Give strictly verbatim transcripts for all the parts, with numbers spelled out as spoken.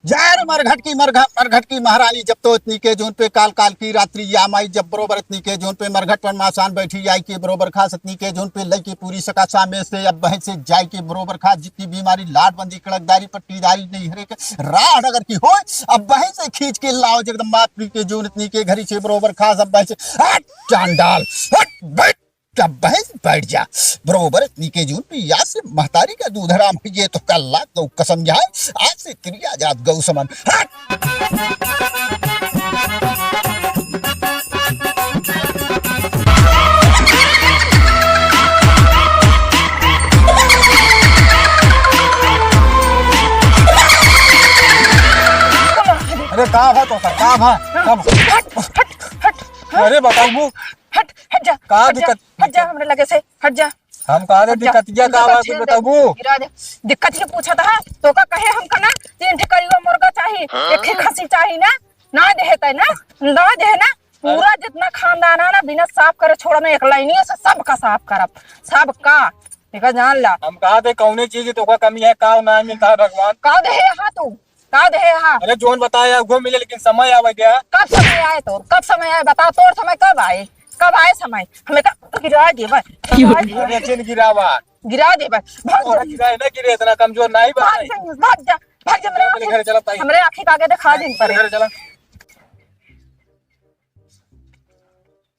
जय रे मरघट की, मरघट, मरघट की महारानी, जब तो इतनी के जून पे काल, काल की रात्रि या माई, जब बरोबर इतनी के जून पे मरघट पर मासान बैठी आई के बरोबर खास इतनी के जून पे लई के पूरी सकासा में से अब बहन से जाई के बरोबर खास जितनी बीमारी लाट बंदी कड़कदारी पट्टीदारी नहीं हरे के राह अगर की होए, अब बहन से खींच के लाओ जगदम्बा इतनी के जून इतनी के घरी से बरोबर खास अब बहन से हट चांडाल, हट बैठ। अब बहन बैठ जा, बरोबर इतनी के जून पे आज से महतारी का दूध हराम है, ये तो कल लाख गौ कसम जाए, आज से क्रिया जात गौ समान। हट! अरे का भा तो का भा? का भा? हट, हट, हट, हट। अरे बताऊ, हट, हट जा, का हट जा, दिक्कत? हट जा हमरे लगे से, हट जा। हम कहा दे हट जा। दिक्कतिया का बा, कुछ बताबू? गिरा दे। दिक्कत के पूछत हा, तो का कहे हम कना तीन ठे करियो मुर्गा चाही, हाँ? एक ठे खसी चाही ना, ना देहे तै ना, ना देहे ना, पूरा जितना खानदान है ना, बिना साफ करे छोड़ा ना, एक लाइनिया से सबका साफ करब, सबका। एका जान ला। हम कहा दे कौने चीज तो का कमी है, का ना मिलता है भगवान? का देहे हा तू? का देहे हा? अरे जोन बताया वो मिले, लेकिन समय आवे गया। कब समय आए तोर? कब समय आए? बता, तोर समय कब आए? कब आए समय? हमें का गिरा देबे, गिरा देबे। अरे चिन गिरावा। गिरा देबे। भाग जा। गिरा ना गिरे, इतना कमजोर नहीं बा। भाग जा, भाग जा, मेरे अपने आँखी, घर चला ताई। हमरे आँखी के आगे देखा दिन परे। घर चला।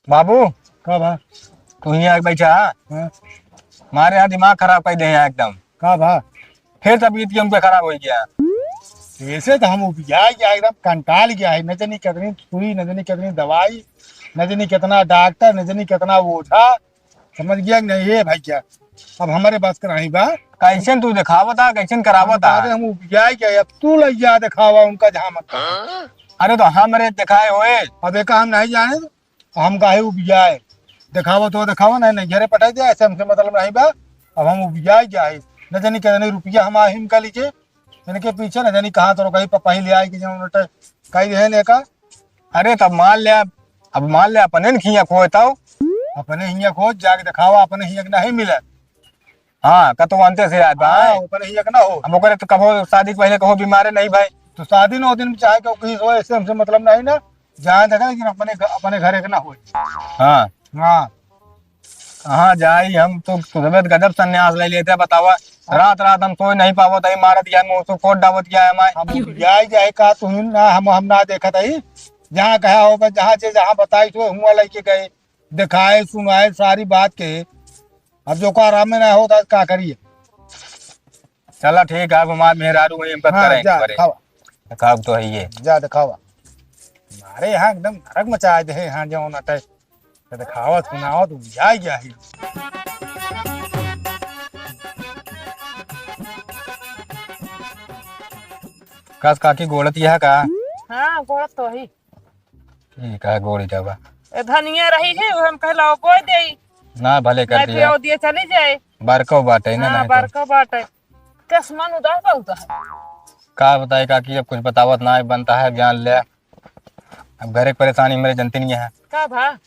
बाबू, का बा? तू हियाँ आके बैठा, हाँ? हाँ। मारे यहाँ दिमाग खराब कर दे यहाँ एकदम। का बा? फिर तबीयत की हमके खराब हो गया। ऐसे तो हम उबिया गया, एकदम कंटाल गया है। न जानी कितनी सुई, न जानी कितनी दवाई, न जानी कितना डॉक्टर, न जानी कितना ओझा। समझ गया कि नहीं? ये भाई क्या अब हमारे बस का नहीं बा। कैसन तू दिखावत आ, कैसन करावत आ? अरे हम उबिया गया, अब तू ले जा दिखावा उनका जहाँ मत। अरे तो हमरे दिखाए होए। अब एका हम नहीं जाने, हम काहे उबियाए? देखावा तो देखावा, नहीं, नहीं, घरे पठाई दे, ऐसे हमसे मतलब नहीं बा। अब हम उबियाए जाए, न जानी कितने रुपया हम आहिम का लीजिए, इनके पीछे न जानी कहाँ तो कहीं पपाही ले आए कि जौन उनटे कही रहे लेका। अरे तब मान ले, अब मान ले अपने न खिया खोए तब। अपने हिया खोज, जाके देखावा, अपने हिया के नहीं मिले। हाँ, कतौ अंते से याद बा, हाँ, हैं? ओकरे हियक ना हो। अब ओकरे तो कबो शादी के पहिले कबो बीमारे नहीं भाई। तो शादी नौ दिन में चाहे क्यों कहीं हो, ऐसे हमसे मतलब नहीं ना। जहाँ देखा लेकिन अपने घ-, अपने घर एक ना हो। हाँ। हाँ। कहाँ जाई हम तो, तो तबियत गजब संन्यास ले लेते, बतावा। रात रात हम सोए नहीं पावत है, मारत गया, मुँह से कोट डावत गया है हमारे। हम जाए जाए का तू ना, हम, हम ना देखत है। जहाँ कहा होगा, जहाँ जे जहाँ बताई तो हुआ लेके गए। देखाए, सुनाए सारी बात के। अब जो का आराम में ना होता, का करिए? चला ठीक है, अब हमार मेहरारू वहीं हम हाँ, करें, जा, करें। दिखावा। दिखावा तो है ये। जा दिखावा। हमारे यहाँ एकदम नरक मचाए दे, यहाँ जो ना तय। तो दिखावा, सुनावा, तो जाए गया है। कस काकी गोड़त यह का? हाँ, गोड़त तो ही। ई का गोड़ी का बा? ए, धनिया रही है, वो हम कहला, "ओ, कोई देई।" ना, भले कर नहीं, दिया। पियो दिए चली जाए। बरको बाटे ना, हाँ, नहीं तो। बरको बाटे। चश्मा नु उदास बहुत है। का बताए काकी, अब कुछ बतावत ना है, बनता है, जान ले। अब घर एक परेशानी मेरे जनती नहीं है। का भा?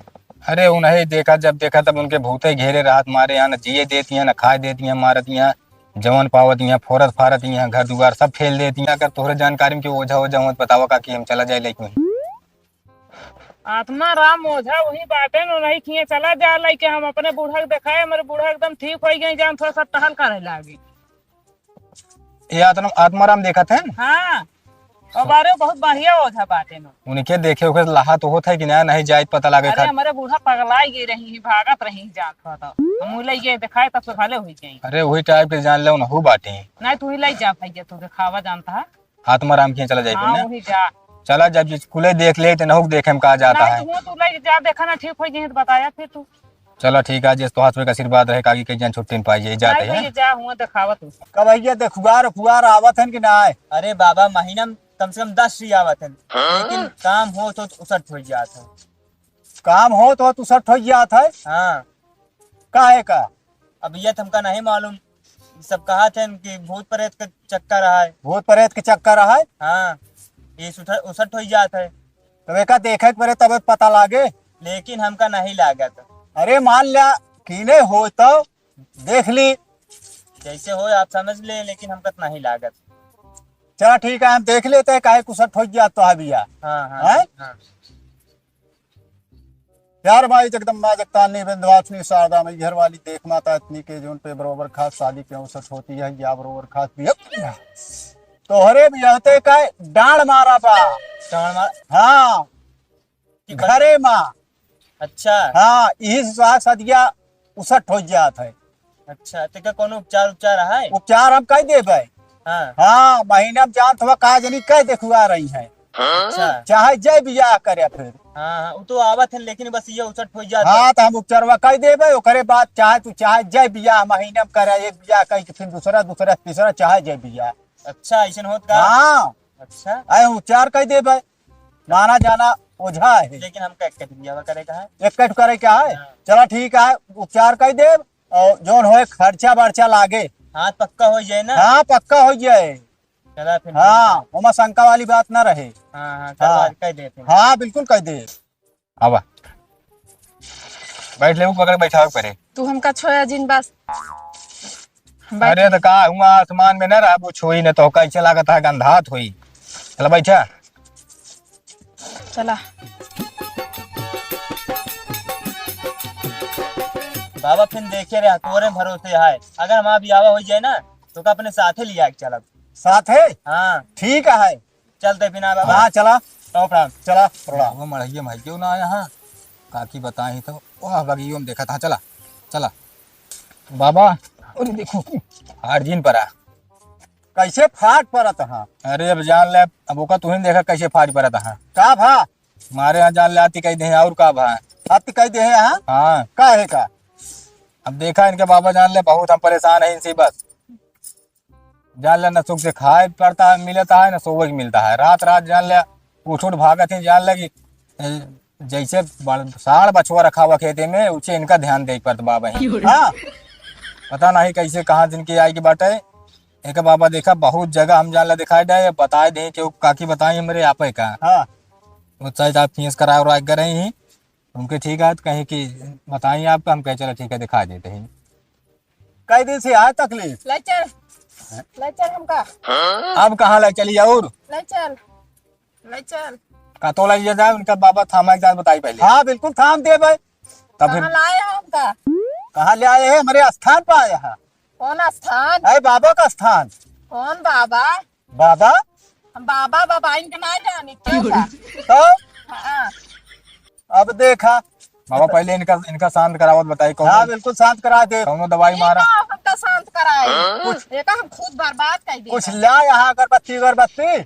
अरे, उन्हें देखा, जब देखा तब उनके भूते घेरे रहत मारे, यहाँ न जिए देती हैं, न खाए देती हैं, मारती हैं, जवन पावती हैं, फोरत फारती हैं, घर दुआर सब फेल देती हैं। अगर तोहरे जानकारी में के ओझा ओझा हुआ, बतावा काकी, हम चला जाए लेकिन। आत्मा राम ओझा वही बाटे न, नहीं किए चला जा लइके हम अपने बूढ़ा के देखाए, हमरे बूढ़ा एकदम ठीक होइ गए, जान थोड़ा सा टहल करे लागे। ये आत्मा, आत्माराम देखत हैं? हाँ, और बारे बहुत बढ़िया ओझा बाटे न। उनके देखे ओखे लाहा तो होत है कि ना, नहीं जाइत पता लागे अरे खात। हमरे बूढ़ा पगलाई गई रही, भागत रही जात हो तो हम ले ये देखाए तब से भले हुई गई। अरे वही टाइप के जान ले उनहु बाटे। नहीं तू ही ले जा भैया, तू देखावा जानता है। आत्माराम के यहाँ चला जाए हाँ, ना? वही जा। चला जब स्कूले देख ले, तो नहुक देखे में का जाता नहीं, है। तू, तू ले जा, देखा ना ठीक हो जाए तो बताया फिर तू। चला ठीक है, जिस तो हाथ में का आशीर्वाद रहे, काकी के जन छुट्टी में पाई जाए, जाते नहीं, हैं। भैया, जा, हुआ देखावा तू। का भैया, देखुआर उखुआर आवत हन कि ना आए? अरे बाबा, महीना में कम से कम दस ही आवत हन, हाँ? लेकिन काम हो तो उसठ हो जात है। काम हो तो उसठ हो जात है? हाँ। काहे का? अब ये तो हमका नहीं मालूम। सब कहत हैं कि भूत प्रेत के चक्कर है। भूत प्रेत के चक्कर है? हाँ, ये सुठ-, उसठ हो जात है। तब एका देखे के पड़े, तब पता लागे। लेकिन हमका नहीं लागत। अरे मान लिया, कीने हो तो देख ली। जैसे हो आप समझ ले, लेकिन हमका तो नहीं लागत। चला ठीक है, हम देख लेते हैं, काहे कुछ ठोक गया तो है भैया। हाँ, हाँ, हैं? हाँ। यार माई जगदम्बा जगतानी विंध्यवासिनी शारदा माई घर वाली, देख माता इतनी के जोन पे बरोबर खास शादी के अवसर होती है, या बरोबर खास भी है। तोहरे बियाहते का डांड मारा बा। डांड मार- हाँ। कि बन- घरे मा। अच्छा। हाँ, यही से साथ सदिया उसठ हो जात है। अच्छा, तो का कोनो उपचार, उपचार है? उपचार हम कह देबे। हाँ। हाँ, महीना में जानत हुआ का जनी कह देखुआ रही है। अच्छा। चाहे जय बियाह करे फिर। हाँ, हाँ, वो तो आवत है, लेकिन बस ये उसठ हो जात है। हाँ, तो हम उपचारवा कह देबे, ओकरे बाद चाहे तू चाहे जय बियाह महीना में करे, एक बियाह कह के फिर दूसरा, दूसरा, तीसरा, चाहे जय बियाह। अच्छा, ऐसन होत का? हाँ। अच्छा। अरे उपचार कह देबे, माना जाना ओझा है। लेकिन हमका एक कट बियाह करे का है। एक कट करे का है? हाँ। चला ठीक है, उपचार कह देब, और जोन होए खर्चा बर्चा लागे। हाथ पक्का हो जाए ना? हाँ, पक्का हो जाए। चला फिर हाँ, ठीक है। ओमा शंका वाली बात ना रहे। हाँ, हाँ, हाँ। चलो आज कह देते हैं। हाँ, बिल्कुल कह दे। आवा। बैठ ले, ऊ पकड़ बैठावे के परे। तू हमका छोया जिन बस। बैठ। अरे तो का हुआ, आसमान में न रहबू, छुई न तो कैसे लागत है, गंधात हुई। चला बैठा। चला। बाबा फिर देखे रहे, तोरे भरोसे है, अगर हमारा बियाह हो जाए ना तो का अपने साथे लिया के चलब। साथे? हाँ। ठीक है। चलते बिना बाबा। हाँ, चला। आओ प्रणाम। चला, प्रणाम। वो मढ़ैया में क्यों ना आया? हाँ, काकी बताई तो, वह बगियो में देखा था। चला, चला। बाबा, अरे देखो, हार जीन परा। कैसे फाट परत हा? अरे अब जान ले, अब ओका तुहिन देखा कैसे फाट परत हा। का भा? मारे यहाँ जान ले आती कह दे हैं, और का भा? आती कह दे हैं, हाँ? हाँ। का है का? अब देखा इनके बाबा जान ले, बहुत हम परेशान हैं इनसे बस। जान ले, न सुख से खाए पड़ता है, मिलता है, न सोवे के मिलता है। रात रात जान ले, उठ उठ भागत हैं, जान ले कि, ए, जैसे बड़-, साढ़ बछुआ रखा हुआ खेते में, उसे इनका ध्यान दे पड़ता बाबा ही। हाँ। पता नहीं कैसे कहाँ जिनकी आएगी बाटे। एक बाबा देखा, बहुत जगह हम जान ले दिखाई दे, बताए दे कि वो काकी बताई हमरे आपे का। हाँ। वो चाहे आप फीस कराए और आगे रही हैं। उनके ठीक है, तो कहीं कि बताई आपका, हम कहे चलो ठीक है, दिखा देते हैं। कई दिन से आए तकलीफ। ले चल, ले चल हमका। अब कहाँ ले चली और? ले चल, ले चल। का तो ले जाए, उनका बाबा थामा के साथ बताई पहले। हाँ, बिल्कुल थाम दे भाई। तब फिर कहाँ लाए हो हमका? कहाँ ले आए हैं? हमारे स्थान पे आया है। कौन स्थान? अरे बाबा का स्थान। कौन बाबा? बाबा? हम बाबा, बाबा इनका ना जानी, क्यों का? तो? हाँ। अब देखा। बाबा, पहले इनका, इनका शांत करावत बताई, कौनो हाँ, बिल्कुल शांत करा दे। कौनो दवाई ये मारा। का हमका शांत कराई? कुछ एका हम खुद बर्बाद कर दी। कुछ ला यहाँ अगरबत्ती, अगरबत्ती।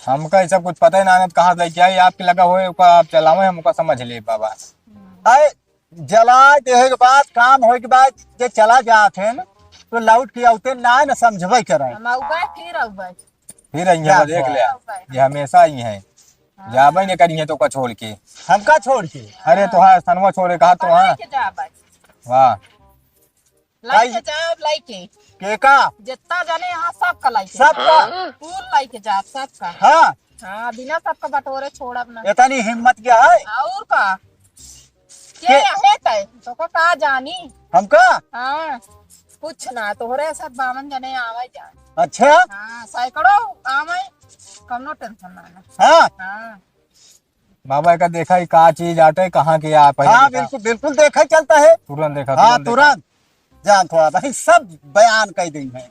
हमका ये सब कुछ पता ही ना, कहाँ से लेके आई, आपके लगा होए, ओका आप चलावे, हम ओका समझ ले बाबा। अरे, जला देहे के बाद, काम होए के बाद, जे चला जात है ना, तो लौट के आउते ना, ना समझबे करे। हम आउबे, फिर आउबे। फिर आई है, जा, देख ले, जा। ये हमेशा ही है। हाँ। जाबे नहीं करी है तो का छोड़ के। हमका छोड़ के? अरे, हाँ। तो हाँ, सनवा छोड़े कहा तो हाँ। लेके जाबे। वाह। लेके भाई। जाब, लेके। के का? जितना जने यहाँ सबका लेके। सबका? तू लेके जाब, सबका। हाँ। हाँ, बिना सबका बटोरे छोड़ब ना। इतनी हिम्मत क्या है? और का? के के? रहे तै? तोका का जानी? हमका? हाँ, कुछ ना, तोहरे साथ बावन जने आवे जाए। अच्छा? हाँ, सैकड़ों आवे, कौनो tension ना ना। हाँ? हाँ। बाबा का देखा ही का चीज आटे, कहाँ के आप है हाँ, देखा। बिल्कुल, बिल्कुल देखा चलता है। तुरंत देखा, हाँ, तुरंत देखा। तुरंत। जान थोड़ा भाई, सब बयान कर दी है।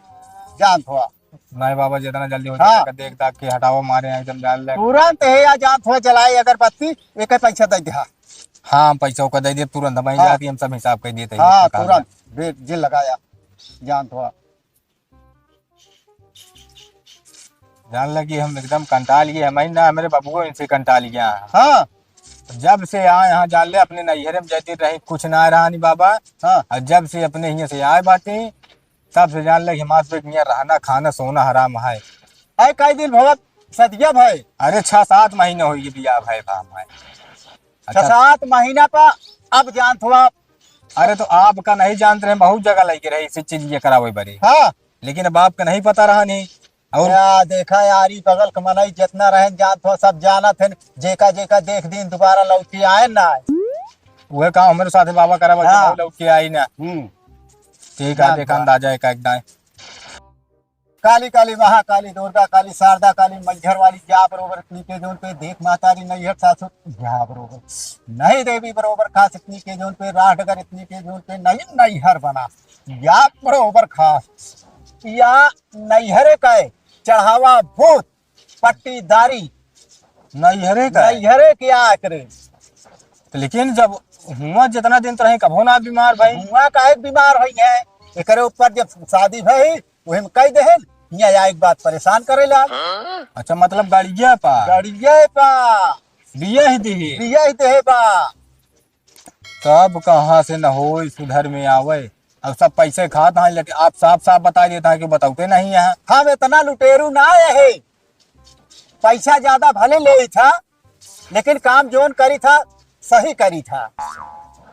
जान थोड़ा। नहीं बाबा, जितना जल्दी हो हाँ। जाए, देख दाख के हटाओ, मारे हैं एकदम जान ले। तुरंत है या जान थोड़ा जलाए अगरबत्ती, एक पैसा दे दे। हाँ, हम पैसा ओका दे दे तुरंत, हम हाँ। जाती हम सब हिसाब कर देते हैं, हाँ, निकाल तुरंत। दे। बे-, जे लगाया, जान थोड़ा। जान ले कि हम एकदम कंटाल गए, हम ही ना, हमारे बबुओ इनसे कंटाल गया है। हाँ। जब से आए यहाँ जान ले, अपने नैहरे में जैसे रही, कुछ ना रहा नहीं बाबा। हाँ। और जब से अपने यहाँ से आए बाटे, तब से जान ले कि हमारे पे यहाँ रहना, खाना, सोना हराम है। अरे कई दिन भवा सदिया भाई? अरे छह सात महीने हो गए बियाह भाई बा हमारे। अच्छा। छह सात महीना पर अब जान थोड़ा। अरे तो आपका नहीं जानते रहे, बहुत जगह लेके रहे इसी चीज ये करावे बरे। हाँ। लेकिन अब आपका नहीं पता रहा नहीं। और या देखा यार, ई बगल के मनई जितना रहे जान थोड़ा सब जानत है, जेका जेका देख दिन दोबारा लौट के आए ना आए। वह काम हमारे साथ बाबा करा बस हाँ। लौट के आई ना। हम्म। ठीक है, जान देखा थोड़ा। अंदाजा है का एकदम। काली काली महाकाली दुर्गा काली शारदा काली मैहर वाली, जा बरोबर इतनी के जोन पे देख महतारी नैहर सासुर, जा बरोबर नहीं देवी बरोबर खास इतनी के जोन पे राह डगर इतनी के जोन पे नहीं नैहर बना, या बरोबर खास या नैहरे का है चढ़ावा भूत पट्टीदारी। नैहरे का है? नैहरे के आ करे। तो लेकिन जब हुआ जितना दिन तो रहे कभो ना बीमार भाई। हुआ काहे के बीमार होई है? एकरे ऊपर जब शादी भई, वही में कह देहन, हियाँ आए के बाद परेशान करे लाग। अच्छा, मतलब गड़िया पा? गड़िया पा। बिया ही दिही? बिया ही देहे बा। तब कहाँ से न होई सुधर में आवे। अब सब पैसे खात हैं, लेकिन आप साफ साफ बता देता है कि बताते नहीं है। हम इतना लुटेरू ना है, पैसा ज्यादा भले ले था, लेकिन काम जोन करी था, सही करी था।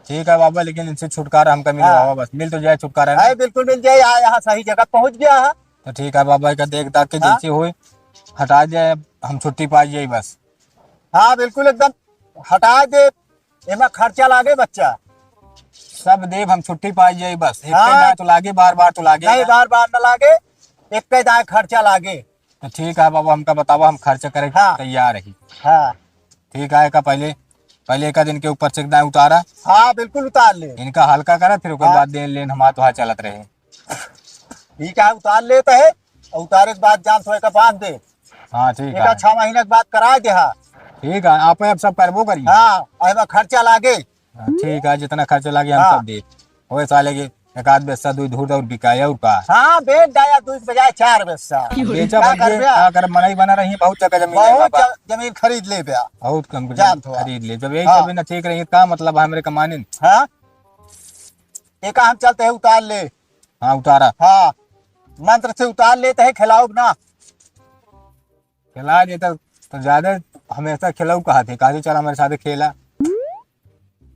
ठीक है बाबा, लेकिन इनसे छुटकारा हमका मिलवावा हाँ। बस, मिल तो जाए छुटकारा ना। है, बिल्कुल मिल जाए। यहाँ, यहाँ सही जगह पहुँच गया है। तो ठीक है बाबा, का देख दाख के हाँ। जैसे होए, हटा जाए, हम छुट्टी पा जाए बस। हाँ, बिल्कुल एकदम हटा दे। एमा खर्चा लागे बच्चा? सब देब, हम छुट्टी पा जाए बस। एक हाँ। दाए तो लागे, बार बार तो लागे नहीं, ना। बार बार ना लागे, एक दाए खर्चा लागे। तो ठीक है बाबा, हमका बतावा, हम खर्चा करे हाँ। तैयार रही। हाँ। ठीक है, का पहले, पहले एक दिन के ऊपर से एक दाए उतारा। हाँ, बिल्कुल उतार ले। इनका हल्का करा, फिर ओकर हाँ। बाद देन लेन हमार तो हाँ चलत रहे। ठीक है, उतार लेत है, और उतारे के बाद जान सोए का बांध दे। हाँ, ठीक एका है। छह महीना के बाद करा दे, हाँ। ठीक है, आप अब सब करबो करी। हाँ, एमा खर्चा लागे। हाँ, ठीक है, जितना खर्चा लागे हम हाँ। सब दे। ओए साले के एक आध बेस्सा दुई धूर और बिकाया और का। हाँ, बेच डाया दुई के बजाय चार बेस्सा। बेचा का भैया, करबे? का कर, मनई बना रही, बहुत जगह जमीन है बहुत बाबा। ज-, जमीन खरीद ले बे। बहुत कम जान थोड़ा। खरीद ले। जब यही हाँ। सब ना ठीक रही, का मतलब है हमरे कमाने? हाँ, एका हम चलते हैं उतार ले। हाँ, उतारा। हाँ, मंत्र से उतार लेते हैं, खिलाओ ना। खिला देता तो ज्यादा हमेशा खिलाऊ कहा थे, कहा थे, "चल हमारे साथ खेला।"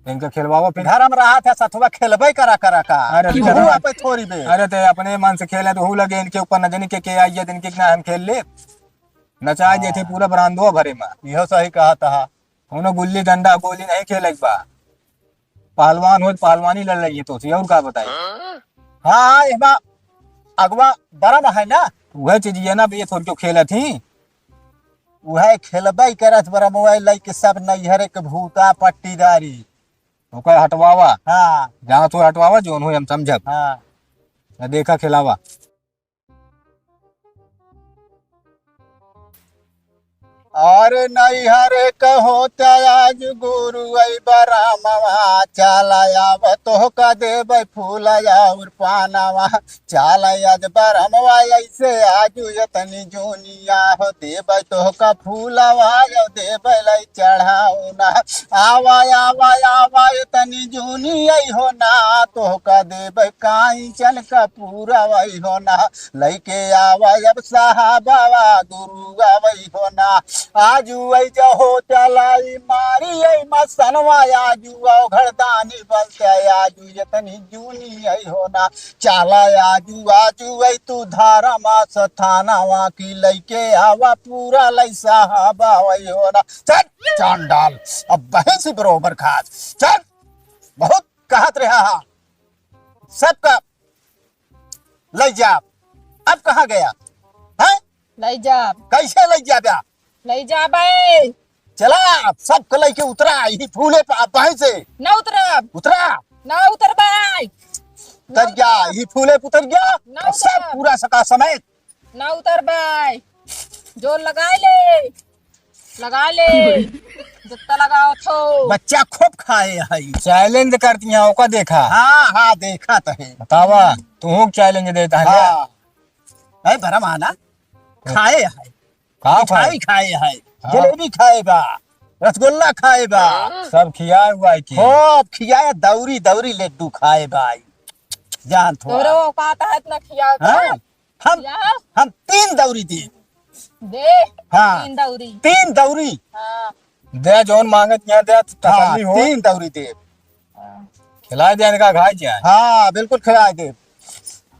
इनका खिलवावा फिर। घर में रहा था, सथवा खेलबे करा, करा का। अरे, तू अरे, हुआ पे थोड़ी बे। अरे, ते अपने मन से खेले तो हु लगे, इनके ऊपर न जाने के, के आई है, इनके ना हम खेल ले। नचा देते हाँ। पूरा बरांदो भरे में। इहो सही कहा था। कोनो गुल्ली डंडा गोली नहीं खेले के बा। पहलवान हो तो पहलवानी लड़ लेंगे तो, और का बताई? हाँ, एमा अगवा बरम है ना? वह चीज ये ना, ये थोड़ी जो खेलत ही। वह खेलबे करत बरम, वह लइके सब नैहरे के भूता पट्टीदारी। ओकर हटवावा। हाँ। जहाँ तो हटवावा, जोन हो हम समझब। हाँ। न देखा खिलावा। अरे नैहर कहो त आज गुरु आई बरामवा, चाला आव तोहका देबै फूल और पानवा। चाला आज बरामवा ऐसे आजु यतनी जूनिया हो, देबै तोहका फूलवा यो देबै लाई चढ़ाउना। आवा, आवा, आवा, यतनी जूनी आई हो ना, तोहका देबै कांचन का पूरा आई हो ना। लइके आवा अब साहबावा गुरु आवै हो ना। आजु ऐजा हो चलाई मारी ऐ मसनवा, आजु औ घरदानी बनते, आजु यतनी जूनी आई हो ना। चाला आजु, आजु ऐ तू धारमा स्थानवा की लइके आवा पूरा लै साहबावै हो ना। चल, चांडाल, अब बहन से बरोबर खास। चल, बहुत कहत रहा हा। सबका लै जाब। अब कहाँ गया? हैं? लै जाब। कैसे लै जाब्या? लै जाबै। चला, सबके लइके उतरा, यही फूले पे आप बाहें से। ना उतरब। उतरा। ना उतरबै। उतर गया, यही फूले पे उतर गया। ना और सब उतरब। पूरा सका समेत। ना उतरबै। जोर लगाए ले। लगा ले। जितना लगाओ थो। बच्चा खूब खाए है। Challenge करती हैं, ओका देखा। हाँ, हाँ, देखा तो है। बतावा, तू challenge देता है। हाँ। है भरम आना। खाए है। का मिठाई खाए? खाए है। हाँ। जलेबी खाए बा। रसगुल्ला खाए बा। सब खियाए हुआ है कि? खूब खियाए, दौरी, दौरी लड्डू खाए बा। जान थोड़ा। तोरो औकात है इतना खियाओ तो। हाँ? हम, या? हम तीन दौरी देब। दे। हाँ। तीन दौरी। तीन दौरी। हाँ। दे, जौन मांगत यहाँ दे, हाँ, तसल्ली हो। तीन दौरी देब। हाँ। खिलाए दे, इनका खाए जाए। हाँ, बिल्कुल खिलाए देब।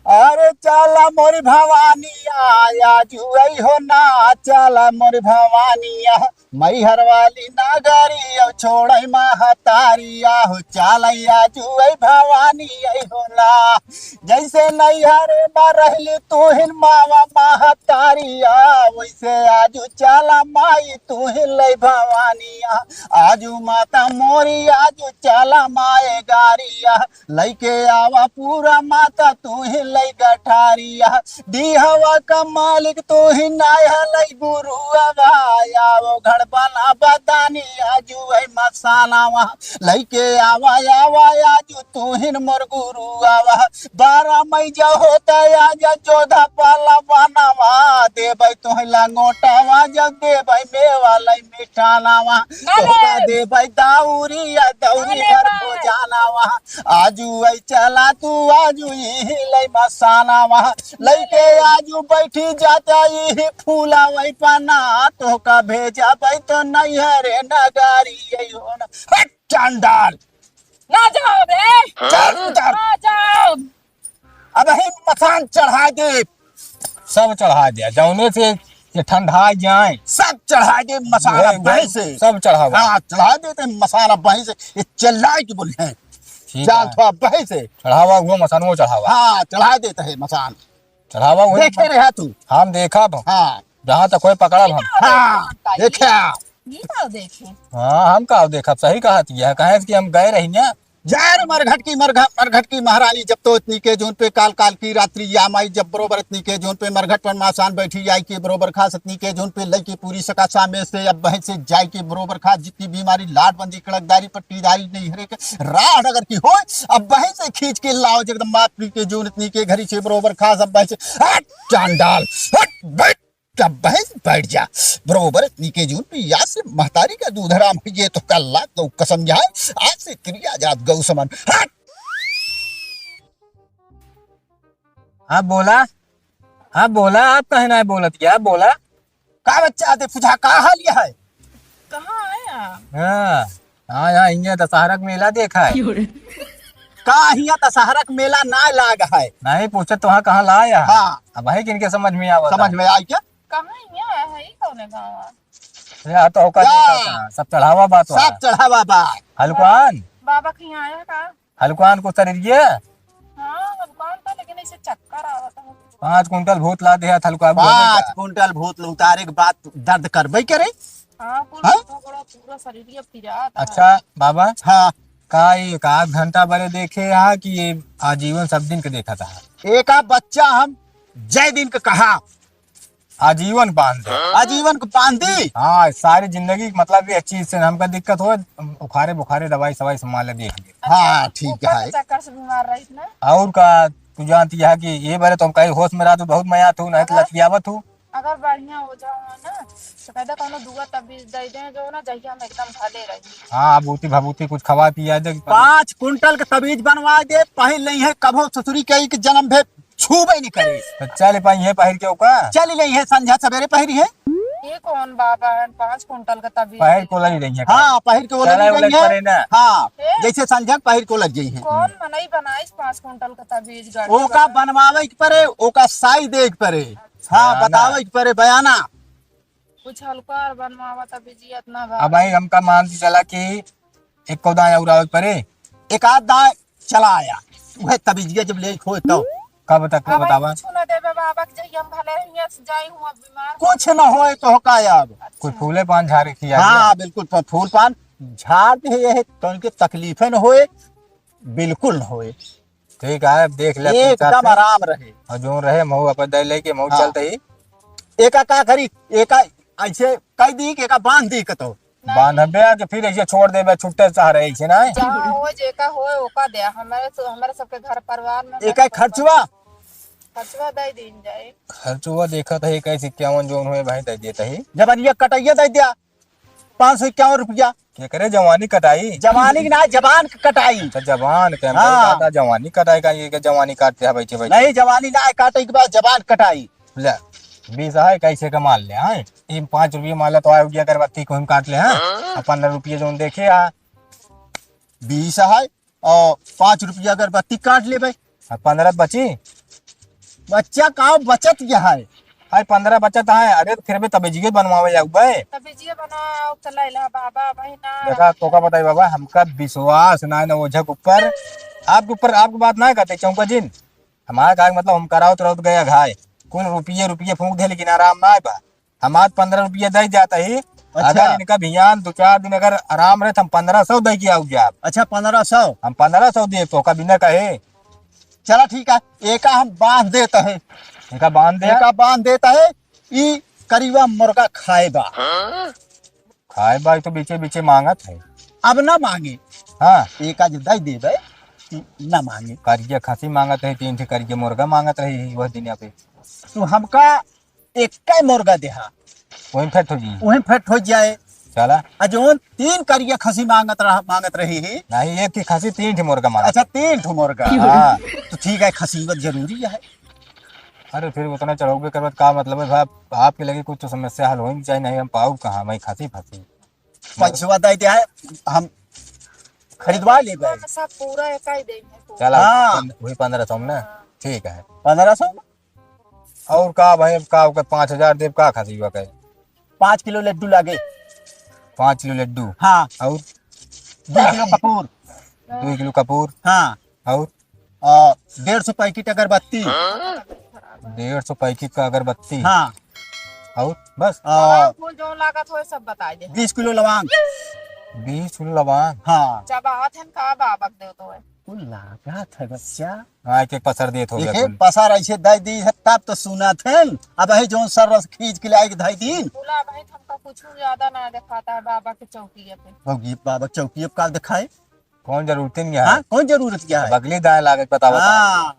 अरे चला मोरी भवानिया, आजु अइहो ना, चला मोरी भवानिया, मैहर वाली नगरी अब छोड़ै महतारिया हो, चला आजु अइ भवानी अइहो ना। जैसे नैहरे मा रहली तुहिन मावा महतारिया, वैसे आजु चला माई तुहिन लै भवानिया। आजु माता मोरी आजु चला माए गारिया, लइके आवा पूरा माता तुहिन लै गठारिया। दिहवा का मालिक तुहिन आया लै गुरुआवा, आवो घर बना बदानी आजु अइ मसानावा। लइके आवा आवा आजु तुहिन मोर गुरुआवा। बारह मई जा होता आजा जोधा पाला बनावा, देबै तुहिन लंगोटावा जब देबै मेवा लै मिठानावा। ना तोहका रे। देबै दाउरी या दौरी ना रे भर बा। भोजानावा। आजु अइ चला तू आजु इही लै मसानावा। लइके आजु बैठी जाता इही फूला वै पना, तोहका भेजा बै तो नैहरे नगारी अइहो ना। हट चांडाल। ना जाओ बे। चल उधर। ना जाओ। अबहीं मसान चढ़ाइ दे। सब चढ़ाइ दे, जौने से ये ठंडाइ जाए। सब चढ़ाइ दे मसान ये, अबहीं से। सब चढ़ावा। हाँ, चढ़ाइ देते मसान अबहीं से। ये चिल्लाइ के बोले हैं। ठीक चल है। तो अबहीं से। चढ़ावा, वो मसान वो चढ़ावा। हाँ, चढ़ाइ देते हैं मसान। चढ़ावा वही देखे पर। रहा तू। हम देखब। हाँ। जहाँ तक कोई पकड़ब हम। हाँ, देखा। ये का देखे? हाँ, हम का देखब, सही कहत है, कहे कि हम गए रही ना। जय रे मरघट की मरघ-, मरघट की महारानी, जब तो इतनी के जौन पे काल काल की रात्रि या माई, जब बरोबर इतनी के जौन पे मरघट पर मासान बैठी आई के बरोबर खास इतनी के जौन पे लइके पूरी सका सामे से अब बहन से जाई के बरोबर खास जितनी बीमारी लाट बंदी कड़कदारी पट्टीदारी नहीं हरे के राह अगर की होय, अब बहन से खींच के लाओ जगदम्बा अपनी के जून इतनी के घरी से बरोबर खास अब बहन से हट चांडाल, हट बैठ, अब बहन बैठ जा बरोबर इतनी के जून पिया से महतारी का दूध हराम है, ये तो कल्ला तो कसम जाए, आज से क्रिया जात गौ समन। हट। हाँ बोला, हाँ बोला, आप कहे ना बोलत क्या बोला? का बच्चा आते पूछा का हाल यह है? कहाँ आया? हाँ, हाँ, यहाँ हियाँ दशहरा के मेला देखा है। का हियाँ दशहरा के मेला ना लाग है? नहीं पूछे तो हाँ कहाँ लाया है? हाँ। अब है किनके समझ में आवत समझ है? में आई क्या? कहाँ हियाँ आया है? ये कौन है गाँव? अरे हाँ तो होकर या। देखा था, सब चढ़ावा बात सब हुआ। चढ़ावा बा। हलकवान? बाबा के यहाँ आया का? हलकवान को शरीर ये? हाँ, हलकवान था, लेकिन ऐसे चक्कर आवत है। पाँच कुंटल भूत ला दे हलकवा बोले पाँच का? कुंटल भूत उतारे के बाद दर्द करबे करे। हाँ, कुल हाँ? पूरा, पूरा शरीर ये पिरात है। अच्छा बाबा। हाँ। का ये एक आध घंटा बरे देखे हा कि ये आजीवन सब दिन के देखा था? एक आध बच्चा हम जय दिन के कहा। आजीवन बांध दे। आजीवन को बांध दी। हाँ, सारी जिंदगी मतलब ये चीज से हमका दिक्कत हो, उखारे बुखारे दवाई सवाई संभाल ले देख ले। हाँ, अच्छा, ठीक ऊपर है। के चक्कर से बीमार रही ना। और का, तू जानती है कि ये बारे तो हम कहीं होश में रहा तू बहुत मया तू, नहीं तो अगर लतियावत हूँ। अगर बढ़िया हो जाओ ना, तो कहते कौनो दुआ तबीज दे दे जो ना जहिया हम एकदम भले रही। हाँ, बूटी भभूती कुछ खवा पिया दे। पाँच कुंटल के तबीज बनवा दे, पहिर नहीं है कभो ससुरी के एक जन्म भेद छूबे नहीं करे। तो चल पाई है पहिर के ओका? चल नहीं है, संझा सवेरे पहिरी है। ये कौन बाबा है, पाँच कुंटल का तबीज पहिर दे को लई रही है। हाँ, पहिर के वो चला लई उलट रही है। परे ना। हाँ, ए? जैसे संझा पहिर को लग गई है। कौन मनई बनाइस पाँच कुंटल का तबीज गढ़ ओका के? बनवावे के परे, ओका साई दे के परे। हाँ, बयाना। बतावे के परे, बयाना। कुछ हल्का और बनवावा तबीजिया इतना अब भारी। भाई हमका मान के चला कि एक को दाएं और आवे के परे। एक आध दाएं चला आया। वह तबीजिया जब ले खोए तो। कब तक अब भाई बतावा? कुछ ना देबे बाबा के जहिया हम भले रहिया से जाई हुआ बीमार। कुछ ना होए तो का अब? अच्छा। कोई फूले पान झारे खिया हाँ, दिया? बिल्कुल, प-, फूल पान झार दे ये है, तो उनके तकलीफें न होए, बिल्कुल न होए। ठीक है, अब देख ले, पूछा एकदम थे। आराम रहे। और जो रहे, महू अपन दे लेके महू हाँ। चलते ही। एका का करी, एका ऐसे कह दी कि एका बांध दी कतो। नहीं। बांधबे के फिर ऐसे छोड़ देबे, छुट्टे चाह रहे ऐसे ना। जहाँ हो, जेका हो, ओका दे। हमारे तो, हमारे सबके घर परिवार में एका बस खर्चवा? खर्चवा दे दीन जाए। खर्चवा देखत है, इक्कीस इक्यावन जोन हुए भाई, दे देता ही। जब अनिया कटैया दे दिया, पाँच सौ इक्यावन रुपया। केकरे जवानी कटाई? जवानी के ना, जबान के कटाई। अच्छा, जबान के, हम हाँ। कहा, दादा, जवानी कटाई का, ये के जवानी काटते हैं बैठे बैठे। नहीं, जवानी ना काटे के बाद जबान कटाई। ले, बीस है, कैसे का मान ले, हाँ? ये पाँच रुपये मान ले तो आयोगी अगरबत्ती को हम काट ले, हाँ? हाँ? और पन्द्रह रुपये जो देखे, हाँ? बीस है, और पाँच रुपया अगरबत्ती काट लेबे। आ, पन्द्रह बची? बच्चा का बचत क्या है? हाय, पन्द्रह बचत है। अरे, तो फिर भी तबीजिए बनवावे जाऊ बे। तबीजिए बनाओ, चला इला बाबा, भाई ना। देखा, तोका बताई बाबा, हमका विश्वास ना है ना ओझा के ऊपर। आपके ऊपर, आपकी बात ना कहते चौंका जिन। हमारा का मतलब, हम करावत रहत गया घाय। कुल रुपये, रुपये फूंक दे, लेकिन आराम ना आए बा। हम आज पन्द्रह रुपया दे जाता ही। अच्छा। अगर इनका भियान दो चार दिन अगर आराम रहे, तो हम पन्द्रह सौ दे के आऊ जाब। अच्छा, पन्द्रह सौ? हम पन्द्रह सौ दे, तोका बिना कहे। चला ठीक है, एका हम बांध देता है। एका बांध दे। एका बांध देता है, ई करीबा मुर्गा खाए बा। खाए बा, ई तो बीचे बीचे मांगत है। अब ना मांगे। हाँ। एका जो दे देबे, ई ना मांगे। करिया खसी मांगत है, तीन ठे करिया मुर्गा मांगत रही है वह दिन यहाँ पे। तू हमका एक्कै मुर्गा देहा। वहीं फिट हो जी। वहीं फिट हो जाए। चला। आ जौन तीन करिया खसी मांगत रहा, मांगत रही ही। नहीं, एक ही खसी तीन ठे मुर्गा मांगत। अच्छा, तीन ठे मुर्गा। हाँ। तो ठीक है, खसी बहुत जरूरी है। अरे फिर उतना चढ़ोगे करबत का मतलब है साहब, आपके लगे कुछ तो समस्या हल होई चाहे नहीं, हम पाऊ कहाँ, मैं खसी फंसी। पैसवा दे दे है, हम खरीदवा लेबे। हम सब पूरा एका ही देंगे तो। चला, हाँ। पन-, वही पन्द्रह सौ में ना? हाँ। ठीक है। पन्द्रह सौ? और का भाई, अब का ओकर पाँच हजार देब, का खसीबा के? पाँच किलो लड्डू लागे। पाँच किलो लड्डू? हाँ। और? दो किलो कपूर। दो किलो कपूर? हाँ। और? आ, डेढ़ सौ पैकेट अगरबत्ती। डेढ़ सौ पैकेट का अगरबत्ती? हाँ। और? बस? आ, फूल जो लागत हो, सब बताई दे। बीस किलो लवांग। बीस किलो लवांग? हाँ। जब आवत हन का बाबक देव तो है। कुल लागत है बच्चा। हाँ, एक एक पसर देत हो गया देखे, कुल। पसर ऐसे दे दी है, तब तो सुनत है। अब है जौन सर रस खींच के लाई के धई दीन। बोला, अब है हमका कुछ ज्यादा ना दिखाता है बाबा के चौकी पे। बाबा के चौकी पे का दिखाए? कौन जरूरत नहीं है? हाँ, कौन जरूरत क्या है? बगली दाएं लागत बतावत है। हाँ।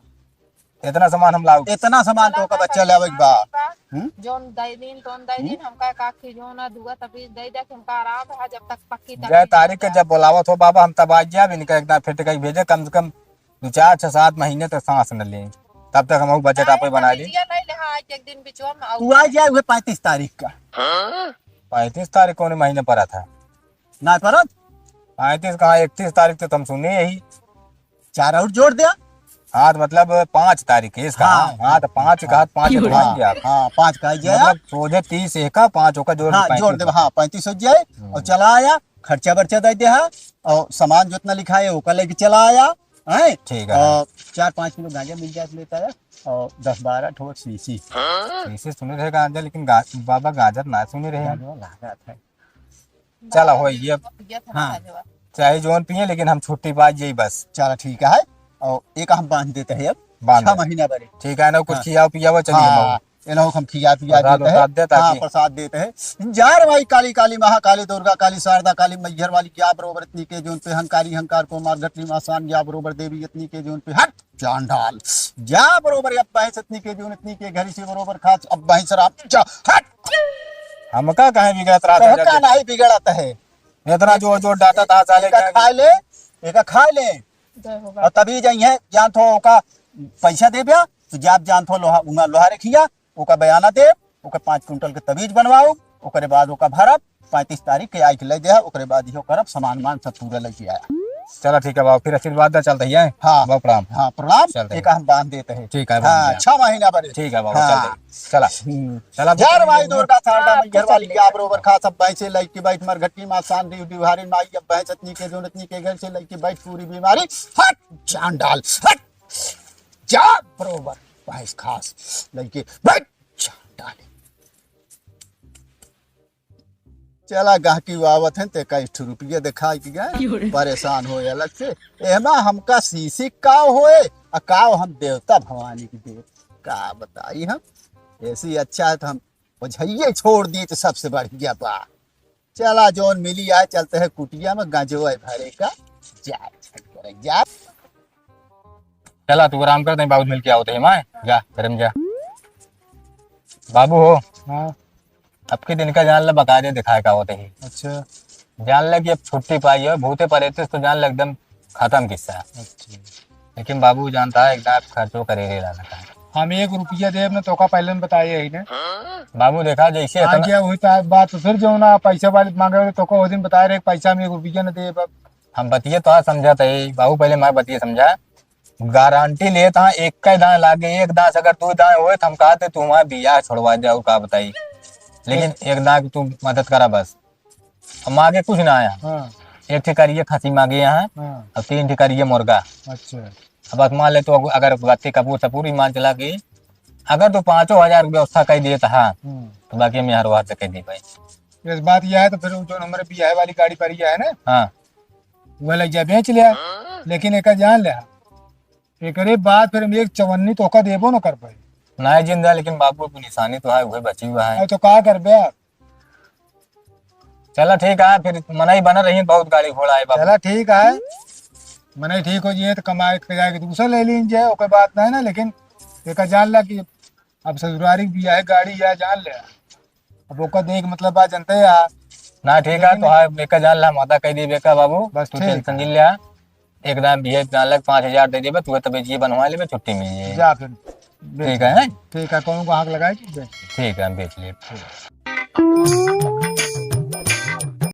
इतना सामान हम लाओ। इतना सामान तो का बच्चा ले आवे के बा। हम्म? जौन दे दीन, तौन दे दीन, हम्म? हमका एक आखी जो ना दुआ तबीज दे दे, हमका आराम रहा जब तक पक्की जय तबीज तारीख के ना जब बोलावत हो बाबा, हम तब आ जाब, इनका एक दार फिट कई भेजे, कम से कम दो, चार, छह, सात महीने तक सांस न ले, तब तक हम बजट आपे बना ली। तबीजिया ले ले, हाँ, एक दिन बिचवा में आऊ। तू आ जाए हुए पैंतीस तारीख का। पैंतीस तारीख कौन महीने पर था? ना परत? पैंतीस कहाँ, इकतीस तारीख तो तुम सुने यही। चार और जोड़ दिया। हाँ, तो मतलब पाँच तारीख है इसका। हाँ, हाँ, तो पाँच हाँ। का, पाँच तो हाँ, मान गया। हाँ, पाँच का ही गया। मतलब सोझे तीस एक का, पाँच ओका जोड़ हाँ, पैंतीस जोड़ दे, होता। हाँ, पैंतीस हो जाए। हम्म। और चला आया, खर्चा बर्चा दे दे, हाँ, और सामान जितना लिखा है, ओका लेके चला आया, हैं? ठीक है। और चार पाँच किलो गांजा मिल जाए तो लेता है, और दस बारह ठो शीशी। शीशी सुने रहे गांजा, लेकिन गा-, बाबा गांजा ना सुने रहे। गांजा लागत है। चला, हो ये। हाँ। चाहे जौन पिए, लेकिन हम छुट्टी पा जाई बस। चला, ठीक है। और एक हम बांध देते हैं अब। बांध छह दे। महीना बरे। ठीक है ना, कुछ हाँ। खियाओ पियाओ, चलिए हाँ, हम। इन्हों हम खिया पिया प्रसाद देते हैं। उसाद दे ताकि हाँ, प्रसाद देते हैं। जार माई काली, काली महाकाली, दुर्गा काली, शारदा काली, मैहर वाली, क्या बरोबर इतनी के जौन पे हंकारी, हंकार को मार घटनी मासान, क्या बरोबर देवी इतनी के जौन पे हट चांडाल। जा बरोबर, अब भैंस इतनी के जून इतनी के घरी से बरोबर खा, अब भैंस राम जा, हट। हमका काहे बिगड़त रहा था तोहका जब? नहीं बिगड़त है। इतना जोर जोर डांटा था साले एका के। खा ले, एका खा ले। जय हो और बाबा। तभी जाई है, जान थो ओका पैसा देब्या, तो जाब जान थो लोहा, उंगा लोहा रखिया, ओका बयाना देब, ओके पाँच कुंटल के तबीज बनवाओ, ओकरे बाद ओका भरब, पैंतीस तारीख के आई के ले दे, ओकरे बाद इहो करब, सामान मान सब पूरा लेके आया। चला ठीक है बाबा, फिर आशीर्वाद दा, चलते ही हैं। हाँ। बाबा प्रणाम। हाँ, प्रणाम। चलते हैं। एक हम बांध देते हैं। ठीक है, हाँ, बांध दिया। छह महीना बरे। ठीक है बाबा, हाँ। चलते हैं। चला। हम्म। चला, यार भाई दुर्गा शारदा हाँ, मैहर वाली चलते क्या बरोबर खा सब भैंसे लइके बैठ मरघटी माँ शांति उठी हारी माई अब भैंस इतनी के जून इतनी के घर से लइके बैठ पूरी बीमारी हट चांडाल हट जा बरोबर भैंस खास लइके बैठ चांडाल। चला, गाहकी आवत हैं, ते का एक ठो रुपया दिखाई के गए, क्यों रे? परेशान हो अलग से। एहमा हमका शीशी काव होए, आ काव हम देवता भवानी की देव। का बताई हम, ऐसी अच्छा है तो हम ओझइये छोड़ दी तो सबसे बढ़िया बा। चला, जौन मिली आए, चलते हैं कुटिया में गंजो है भरे का, जा, जा। चला, तू आराम कर, तई बाबू मिल के आवत है, माय, जा, घर में जा। बाबू हो। हाँ। अब के दिन का जान ले, बकायदे दिखाए का होते ही। अच्छा। जान ले कि अब छुट्टी पाई है, भूते परेते से तो जान ले एकदम खत्म किस्सा। अच्छा। लेकिन बाबू जानता है, एकदम खर्चो करे रे लाना का। हम एक रुपया देब ना, तोका पहले में बताए ही ना। बाबू देखा, जैसे हाँ, इतना क्या हुई तो बात तो फिर जो ना पैसा वाले मांगे, तोका वो दिन बताए रहे, पैसा में एक रुपया ना देब अब। हम बतिये तो समझा था, बाबू पहले मैं बतिये समझा। गारंटी लेत हाँ, एक का दाँय लागे, एक दाँय से अगर दो दाँय होए, तो हम कहते, "तू हमारा बियाह छोड़वा दे, और का बताई।" लेकिन एक दाँय की तू मदद करा बस। हम आगे कुछ ना आया। हाँ। एक ठे करिए खसी मांगे यहाँ, हाँ। और तीन ठे करिए मुर्गा। अच्छा। अब बस मान ले, तो अगर गत्ती कपूर सपूर ईमान चला के, अगर तो पाँचों हजार की व्यवस्था कर देता, हाँ, हम्म। तो बाकी हम यहाँ रोहार से कर दी भाई। इस बात यह है, तो फिर जो हमारे बियाह वाली गाड़ी पड़ी है ना, हाँ। वह लग जा, बेच लिया, लेकिन एक जान ले, एकरे बाद फिर हम एक चवन्नी तोहका देबो न कर पाई। नहीं जिंदा, लेकिन बाबू की निशानी तो है, वही बची हुआ है। अरे तो का करबे आप? चला ठीक है, फिर मनई बना रही, बहुत गाड़ी घोड़ा है बाबू। चला ठीक है, मनई ठीक हो जाए तो कमाए के जाके दूसरा ले लीन जाए, ओकर बात नहीं ना, लेकिन एक जान ला कि अब ससुरारी भी है, गाड़ी है, जान ले। अब ओकर देख मतलब बात जानते हैं यार। ना ठीक है, लेकिन तो हाँ, बेका जान ला, हम अदा कह दी बेका बाबू, बस तू ठीक tension है। जिन लिया। एकदम भी है, जान लग पाँच हजार दे देबे, तू तबे जी बनवा लेबे, छुट्टी मिल जाए। जा फिर। ठीक है, हैं? ठीक है, कौन को आँख लगाए? ठीक है, हम बेच लिए।